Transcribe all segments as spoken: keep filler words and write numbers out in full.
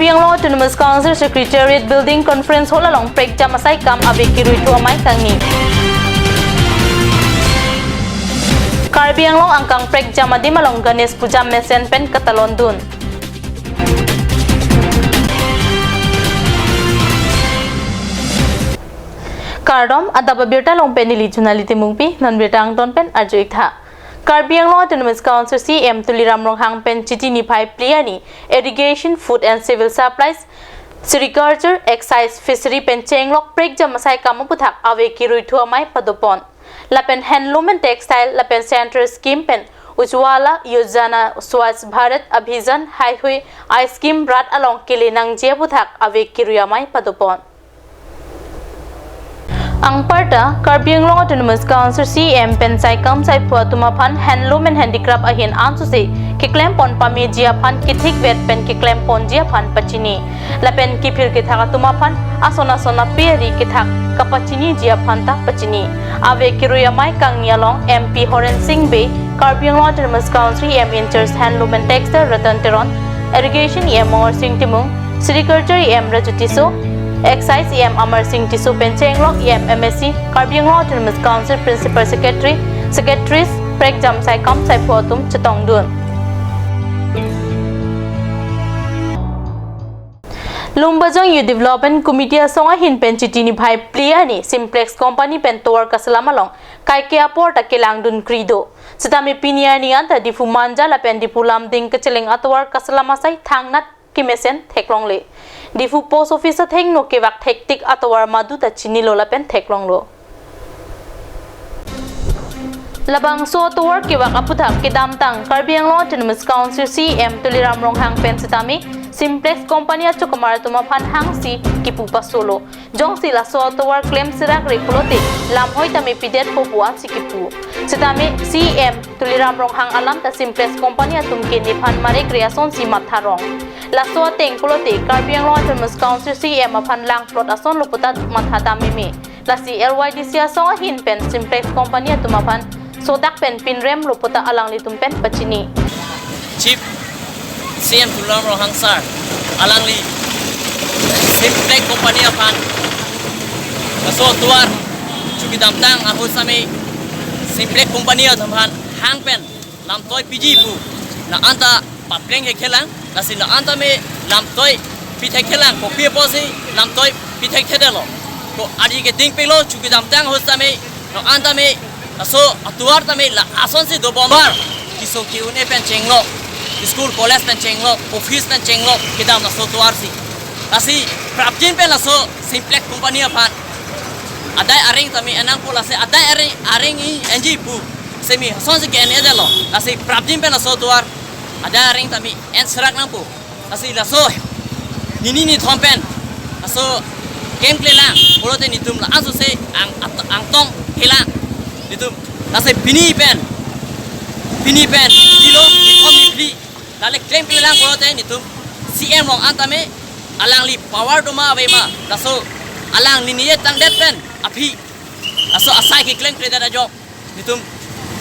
Karbi Anglong Autonomous Council Secretariat Building Conference Hall along prekjam asai kam ave kiruithu amei kangni. Karbi Anglong angkang prekjam adim along Ganesh Puja mesen pen katalon dun. Kardom, adap abirta along pen neli Junali Timungpi, non birta angton pen arju-ik tha. Karbi Anglong Autonomous Council C E M Tuliram Ronghang pen Chiti niphai phli arni Irrigation, Food and Civil Supplies, Sericulture, Excise, Fishery pen chenglok prekjam asai kam aputhak ave kiruithu amei padopon. Lapen Handloom and Textile, lapen Central Scheme pen Ujjwala Yojana, Swachh Bharat Abhiyan, Haihui, Ice Scheme rat along kele nangji aputhak ave kirui amei padopon. Anparta, Karbi Anglong Autonomous Council C E M pen saikam saiphu atum aphan Handloom and Handicraft ahin ansose keklem pon pameji aphan kethik vet pen keklem ponji aphan pachini. Lapen kiphir kethak atum aphan ason ason ape ari kethak kapachiniji aphan ta pachini. Ave kirui amei kangni along M P Horen Sing Bey, Karbi Anglong Autonomous Council E M in charge Handloom and Textile Ratan Teron, Irrigation E M Mongar Sing Timung, Sericulture E M Raju Tisso, Excise E M Amar Sing Tisso pen chenglok E M M A C, Karbi Anglong Autonomous Council Principal Secretary, Secretaries, prekjam saikam saiphu atum chetong dun. Lumbajong Youth Development Committee asong ahin pen Chiti niphai phli arni Simplex Company pen tovar kaselam along kaike apor ta kelang dun kri do. Sitame pini arni anta Diphu Manja lapen Diphu Lumding kacheleng atovar kaselam asai thangnat kemesen theklongle. Diphu Post Office athengno kevak thektik atovar madu ta chinilo lapen theklonglo. Labangso atovar kevak aputhak kedamtang Karbi Anglong Autonomous Council C E M Tuliram Ronghang pen sitame Simplex Company achokamar atum aphan hangsi kipu pasolo. Jongsi laso atovar klem serak re pulote lamhoi tame pidetpo pu ansi kipu. Sitame C E M Tuliram Ronghang alam ta Simplex Company atum ke nephan marek re asonsi matha rong. Laso ateng pulote Karbi Anglong Autonomous Council C E M aphan langplot asonlo puta matha dam meme. Lasi L Y D C asong ahin pen Simplex Company atum aphan sodak pen pinremlo puta alanglitum pen pachini. Chief C E M Tuliram Ronghang sir, alangli Simplex Company aphan laso atovar chu kedamtang ahut sitame Simplex Company atum aphan hang pen lamtoi piji pu, la-an ta papleng hekhelang, lasi la-an tame lamtoi pithekkhelang, kopi apotsi lamtoi pithekkhe detlo. Ko ari keding pelo chu kedamtang ahut sitame, la-an tame, laso atovar tame la asonsi dobombar. Keso ke-un-e pen chenglok, school college pen chenglok, office pen chenglok, kedam laso atovarsi. Lasi prapjin pen laso Simplex Company aphan adai areng tame en nangpo, lasi adai areng, areng i enji pu semi asonsi ke-en-e detlo, lasi prapjin pen laso atovar adai areng tame en serak nangpo. Lasi laso nini nithom pen laso klemklelang pulote netum la-an sose ang at-, angtong kelang netum. Lasi pini pen, pini pen nilo nithom niphli lale klemklelang pulote netum C E M along an tame alangli power doma ave ma, laso alang nini ye tangdet pen aphi laso asai keklemkledet ajok netum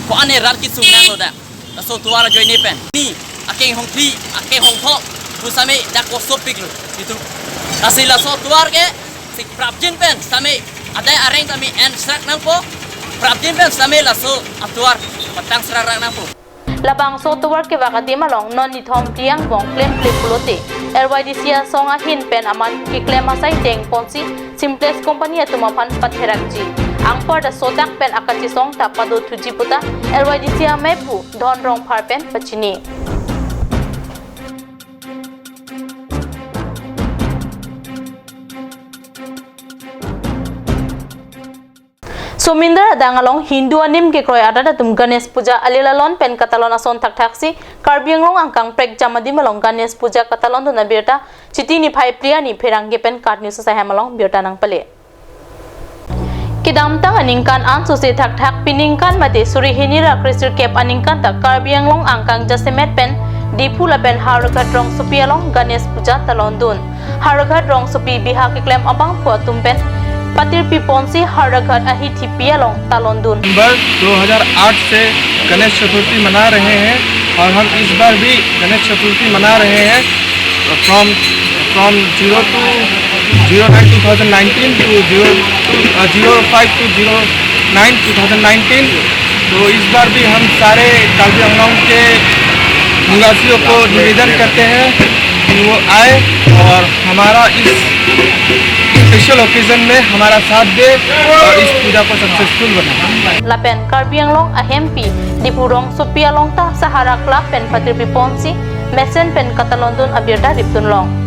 ko-an ne rat kesung nanglo da. Laso atovar ajoine pen ni akenghong phli, akenghong pho pu sitame dak kosopiklo netum. Lasi laso atovar ke si prapjin pen sitame adai areng tame en serak nangpo, prapjin pen sitame laso atovar patang serak rak nangpo. Labangso atovar kevak adim along non nithom phli angbong klemkle pulote L Y D C asong ahin pen amat keklem asai teng ponsi Simplex Company atum aphan patherakji. Anparta sodak pen akachesong ta padothuji puta L Y D C amei pu Dhon Rongphar pen pachini. Somindar adang along Hindu anim kekroi arat atum Ganesh Puja alilon pen katalon ason thakthaksi Karbi Anglong angkang prekjam adim along Ganesh Puja katalon dun abirta Chiti niphai phli arni pherangke pen KAT News asai hem along birta nangpale. Kedamtang aningkan ansose thakthak piningkan mate suri hini ra kresirkep aningkan ta Karbi Anglong angkang jasemet pen Diphu lapen Howraghat rongsopi along Ganesh Puja talon dun. Howraghat rongsopi biha keklem abangphu atum pen patirpi ponsi Howraghat ahithipi along talon dun. नवंबर दो हज़ार आठ से गणेश चतुर्थी मना रहे हैं और हम इस बार भी गणेश चतुर्थी मना रहे हैं। From From zero to zero nine two thousand nineteen to zero, uh, zero five to zero nine two thousand nineteen। तो इस बार भी हम सारे कार्बी आंगलोंग के निवासियों को निवेदन करते हैं कि वो आए और हमारा इस स्पेशल ओकेजन में हमारा साथ दे और इस पूजा को सक्सेसफुल बनाए। Lapen Karbi Anglong ahempi Diphu rongsopi along ta Sahara Club pen patirpi ponsi mesen pen katalondun abirta ripdun long.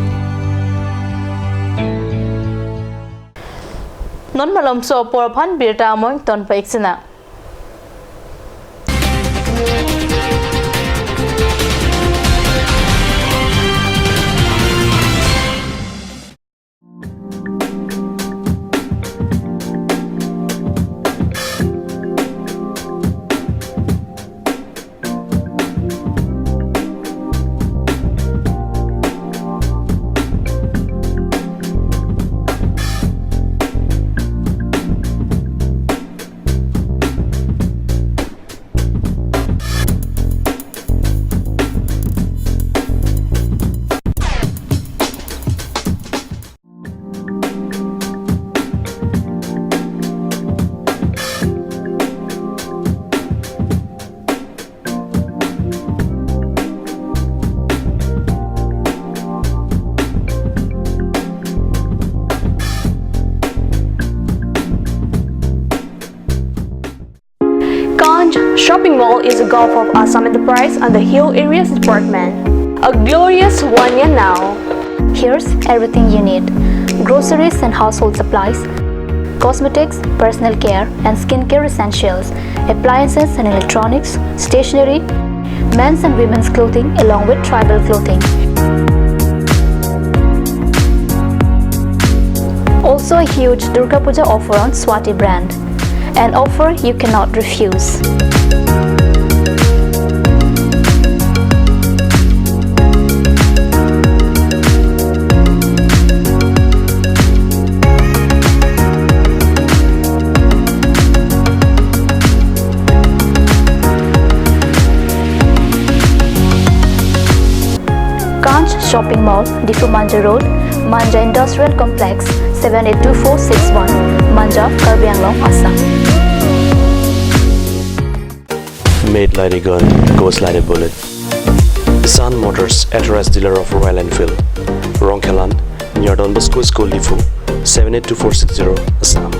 Non malomso apor aphan birta amoi ton pa-ik sinang. Kanch Shopping Mall is a Gulf of Assam Enterprise under Hill Areas Department. A glorious one year now. Here's everything you need: groceries and household supplies, cosmetics, personal care and skincare essentials, appliances and electronics, stationery, men's and women's clothing along with tribal clothing. Also a huge Durga Puja offer on Swati brand. An offer you cannot refuse. Kanch Shopping Mall, Diphu Manja Road, Manja Industrial Complex, seven eight two four six one, Manja, Karbi Anglong, Assam. Made like a gun, goes like a bullet. Sun Motors, authorized dealer of Royal Enfield, Rongkhelan, near Don Bosco School, Diphu, seven eight two four six zero, Assam.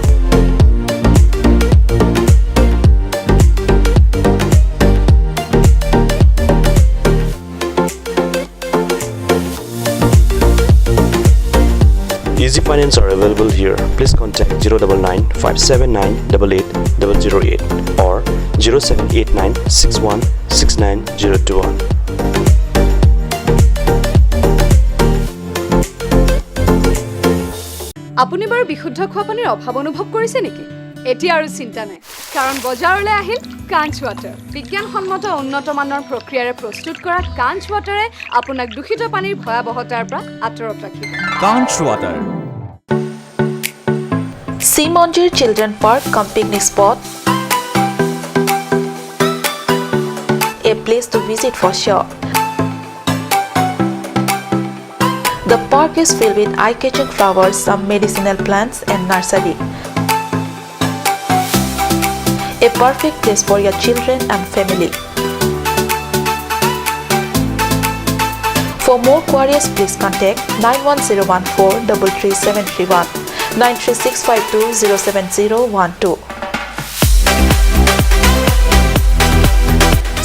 Easy finance are available here. Please contact zero double nine five seven nine double eight double zero eight or zero seven eight nine six one six nine zero two one. আপুনি বাৰু বিশুদ্ধ খোৱা পানীৰ অভাৱ অনুভৱ কৰিছে নেকি? এতিয়া আৰু চিন্তা নাই, কাৰণ বজাৰলৈ আহিল কাঞ্চ ৱাটাৰ। বিজ্ঞানসন্মত উন্নত মানৰ প্ৰক্ৰিয়াৰে প্ৰস্তুত কৰা কাঞ্চ ৱাটাৰে আপোনাক দূষিত পানীৰ ভয়াৱহতাৰ পৰা আঁতৰত ৰাখিব। Kanch Water. Simonjir Children Park cum picnic spot, a place to visit for sure. The park is filled with eye-catching flowers, some medicinal plants and nursery. A perfect place for your children and family. For more queries, please contact nine one zero one four double three seven three one, nine three six five two zero seven zero one two.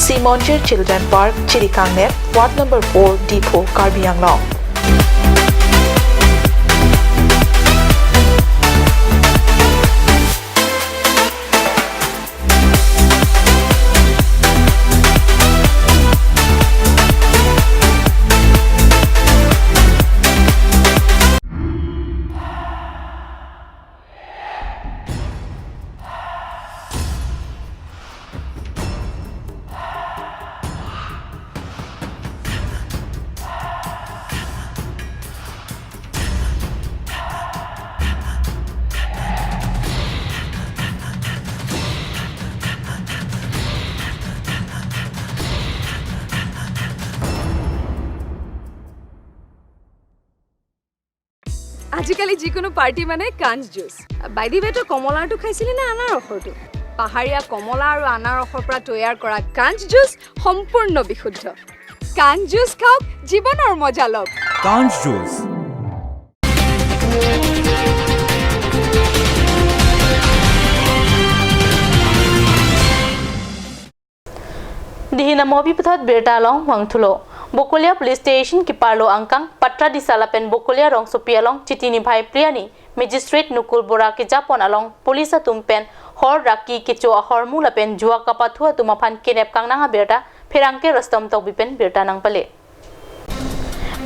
Simonjir Children Park, Chirikangnep, Ward number four, Diphu, Karbi Anglong. আজিকালি যিকোনো পাৰ্টি মানে কাঞ্চ juice. By the ৱে, তই কমলাৰটো খাইছিলি নে আনাৰসৰটো? পাহাৰীয়া কমলা আৰু আনাৰসৰ পৰা তৈয়াৰ কৰা কাঞ্চ জুচ সম্পূৰ্ণ বিশুদ্ধ। কাঞ্চ জুচ খাওক, জীৱনৰ মজা লওক। কাঞ্চ juice. Dihina Mobi puthot birta along vangthulo. Bokolia Police Station keparlo angkang Patra Disa lapen Bokolia rongsopi along Chiti niphai phli arni Magistrate Nukul Bora kejapon along police atum pen hor raki kecho ahormu lapen jua kapathu atum aphan kenep kangnang abirta pherangke Rustom Tokbi pen birta nangpale.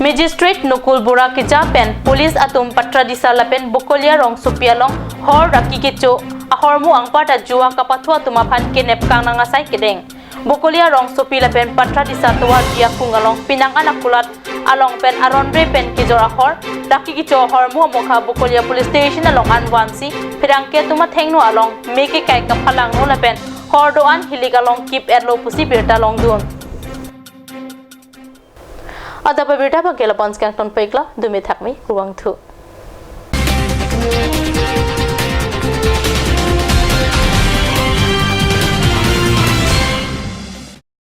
Magistrate Nukul Bora keja pen police atum Patra Disa lapen Bokolia rongsopi along hor raki kecho ahormu anparta jua kapathu atum aphan kenep kangnang asai kedeng. Bokolia rongsopi lapen Patra Disa tovar biakung along penang anakulat along pen aron re pen kejor ahor raki kecho ahormu amokha Bokolia Police Station along an vansi pherangke atum athengno along me kekai kaphalangno lapen hor do-an hilik along kip-etlo pusi birta longdun. Adap abirta abang ke lapu-an si kangton peklo, dumi thakmi, kurvangthu.